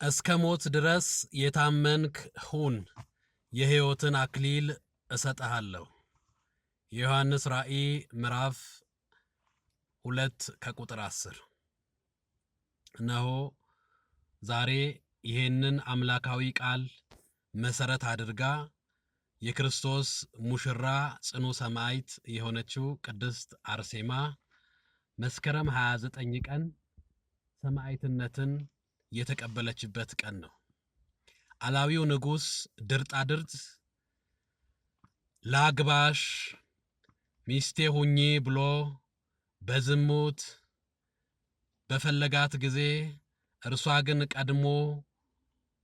እስከ ሞት ድረስ የታመንክ ሁን፣ የሕይወትን አክሊል እሰጥሃለሁ። የዮሐንስ ራእይ ምዕራፍ 2 ከቁጥር 10። እነሆ ዛሬ ይሄንን አምላካዊ ቃል መሰረት አድርጋ የክርስቶስ ሙሽራ ጽኑ ሰማዕት የሆነችው ቅድስት አርሴማ መስከረም 29 ቀን ሰማዕትነትን የተቀበለችበት ቀን ነው። አላዊው ንጉሥ ድርጣድርት ላግባሽ ሚስቴ ሁኚ ብሎ በዝሙት በፈለጋት ጊዜ እርሷ ግን ቀድሞ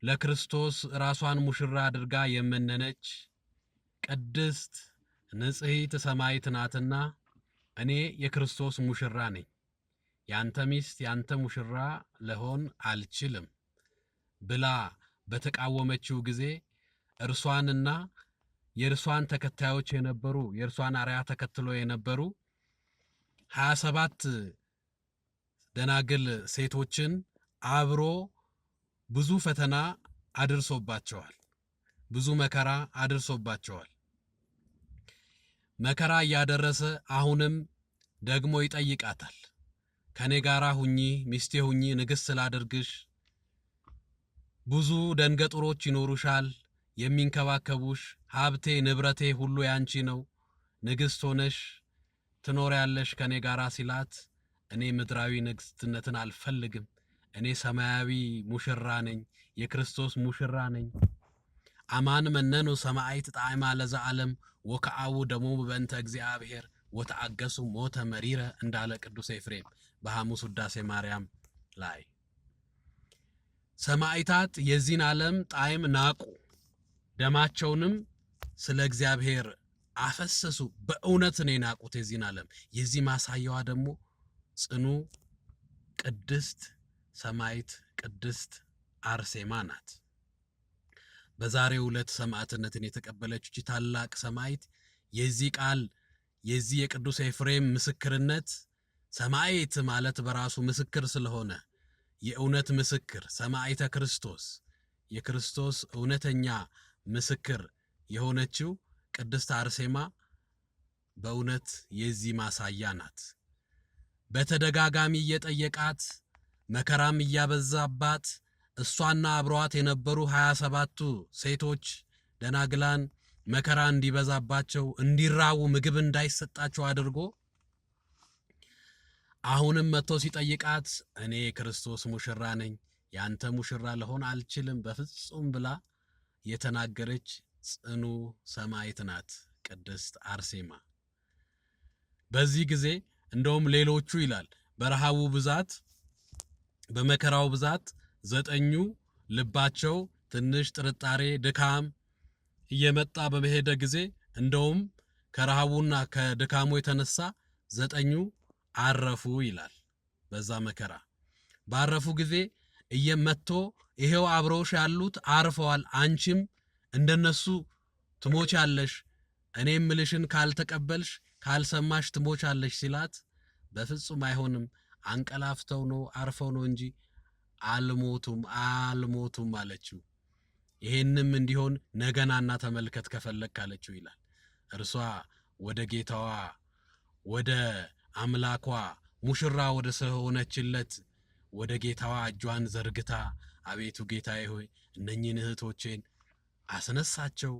ለክርስቶስ ራሷን ሙሽራ አድርጋ የመነነች ቅድስት ንጽሕት ሰማዕት ናትና እኔ የክርስቶስ ሙሽራ ነኝ፣ ያንተ ሚስት ያንተ ሙሽራ ልሆን አልችልም ብላ በተቃወመችው ጊዜ እርሷንና የእርሷን ተከታዮች የነበሩ፣ የእርሷን አርአያ ተከትሎ የነበሩ 27 ደናግል ሴቶችን አብሮ ብዙ ፈተና አድርሶባቸዋል። ብዙ መከራ አድርሶባቸዋል። መከራ እያደረሰ አሁንም ደግሞ ይጠይቃታል። ከኔ ጋራ ሁኚ፣ ሚስቴ ሁኚ፣ ንግሥት ስላደርግሽ፣ ብዙ ደንገጡሮች ይኖሩሻል፣ የሚንከባከቡሽ፣ ሀብቴ ንብረቴ ሁሉ ያንቺ ነው፣ ንግሥት ሆነሽ ትኖሪያለሽ ከኔ ጋራ ሲላት፣ እኔ ምድራዊ ንግሥትነትን አልፈልግም፣ እኔ ሰማያዊ ሙሽራ ነኝ፣ የክርስቶስ ሙሽራ ነኝ። አማን መነኑ ሰማዕት ጣዕማ ለዘዓለም ወከአቡ ደሞሙ በእንተ እግዚአብሔር ወተአገሱ ሞተ መሪረ እንዳለ ቅዱስ ኤፍሬም በሐሙስ ውዳሴ ማርያም ላይ፣ ሰማዕታት የዚህን ዓለም ጣዕም ናቁ፣ ደማቸውንም ስለ እግዚአብሔር አፈሰሱ። በእውነት ነው የናቁት የዚህን ዓለም። የዚህ ማሳያዋ ደግሞ ጽኑ ቅድስት ሰማዕት ቅድስት አርሴማ ናት። በዛሬው ዕለት ሰማዕትነትን የተቀበለች እቺ ታላቅ ሰማዕት የዚህ ቃል፣ የዚህ የቅዱስ ኤፍሬም ምስክርነት፣ ሰማዕት ማለት በራሱ ምስክር ስለሆነ፣ የእውነት ምስክር፣ ሰማዕተ ክርስቶስ፣ የክርስቶስ እውነተኛ ምስክር የሆነችው ቅድስት አርሴማ በእውነት የዚህ ማሳያ ናት። በተደጋጋሚ እየጠየቃት፣ መከራም እያበዛባት፣ እሷና አብረዋት የነበሩ 27ቱ ሴቶች ደናግላን መከራ እንዲበዛባቸው፣ እንዲራቡ፣ ምግብ እንዳይሰጣቸው አድርጎ አሁንም መጥቶ ሲጠይቃት እኔ የክርስቶስ ሙሽራ ነኝ፣ ያንተ ሙሽራ ልሆን አልችልም በፍጹም ብላ የተናገረች ጽኑ ሰማዕት ናት ቅድስት አርሴማ። በዚህ ጊዜ እንደውም ሌሎቹ ይላል በረሃቡ ብዛት፣ በመከራው ብዛት ዘጠኙ ልባቸው ትንሽ ጥርጣሬ፣ ድካም እየመጣ በመሄደ ጊዜ እንደውም ከረሃቡና ከድካሙ የተነሳ ዘጠኙ አረፉ ይላል። በዛ መከራ ባረፉ ጊዜ እየመቶ ይሄው አብረውሽ ያሉት አርፈዋል፣ አንቺም እንደነሱ ትሞቻለሽ፣ እኔ ምልሽን ካልተቀበልሽ፣ ካልሰማሽ ትሞቻለሽ ሲላት በፍጹም አይሆንም፣ አንቀላፍተው ነው፣ አርፈው ነው እንጂ አልሞቱም፣ አልሞቱም አለችው። ይሄንም እንዲሆን ነገናና ተመልከት ከፈለግ አለችው ይላል። እርሷ ወደ ጌታዋ፣ ወደ አምላኳ፣ ሙሽራ ወደ ስለሆነችለት ወደ ጌታዋ እጇን ዘርግታ አቤቱ ጌታዬ ሆይ እነኚህን እህቶቼን አስነሳቸው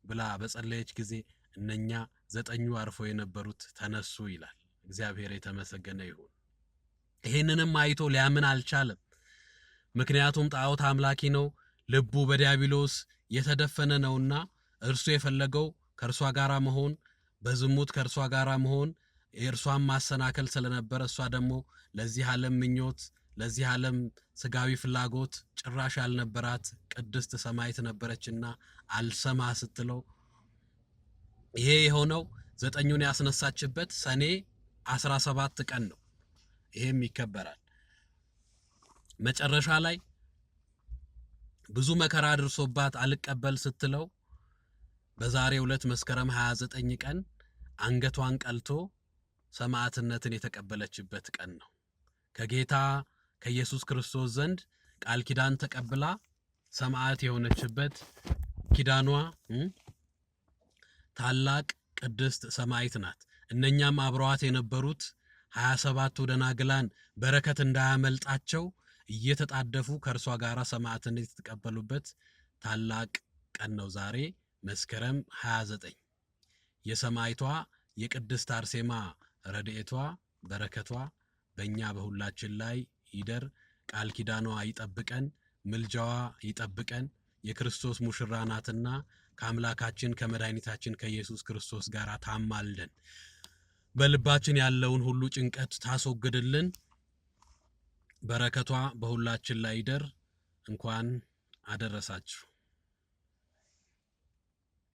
ብላ በጸለየች ጊዜ እነኛ ዘጠኙ አርፈው የነበሩት ተነሱ ይላል። እግዚአብሔር የተመሰገነ ይሁን። ይሄንንም አይቶ ሊያምን አልቻለም። ምክንያቱም ጣዖት አምላኪ ነው፣ ልቡ በዲያብሎስ የተደፈነ ነውና እርሱ የፈለገው ከእርሷ ጋር መሆን፣ በዝሙት ከእርሷ ጋር መሆን፣ የእርሷን ማሰናከል ስለነበረ፣ እሷ ደግሞ ለዚህ ዓለም ምኞት፣ ለዚህ ዓለም ስጋዊ ፍላጎት ጭራሽ ያልነበራት ቅድስት ሰማዕት ነበረችና አልሰማ ስትለው ይሄ የሆነው ዘጠኙን ያስነሳችበት ሰኔ 17 ቀን ነው። ይሄም ይከበራል። መጨረሻ ላይ ብዙ መከራ አድርሶባት አልቀበል ስትለው በዛሬው ዕለት መስከረም 29 ቀን አንገቷን ቀልቶ ሰማዕትነትን የተቀበለችበት ቀን ነው። ከጌታ ከኢየሱስ ክርስቶስ ዘንድ ቃል ኪዳን ተቀብላ ሰማዕት የሆነችበት ኪዳኗ ታላቅ ቅድስት ሰማዕት ናት። እነኛም አብረዋት የነበሩት 27ቱ ደናግላን በረከት እንዳያመልጣቸው እየተጣደፉ ከእርሷ ጋር ሰማዕትነት የተቀበሉበት ታላቅ ቀን ነው ዛሬ መስከረም 29። የሰማዕቷ የቅድስት አርሴማ ረድኤቷ በረከቷ በእኛ በሁላችን ላይ ይደር። ቃል ኪዳኗ ይጠብቀን፣ ምልጃዋ ይጠብቀን። የክርስቶስ ሙሽራ ናትና ከአምላካችን ከመድኃኒታችን ከኢየሱስ ክርስቶስ ጋር ታማልደን፣ በልባችን ያለውን ሁሉ ጭንቀት ታስወግድልን። በረከቷ በሁላችን ላይ ይደር። እንኳን አደረሳችሁ።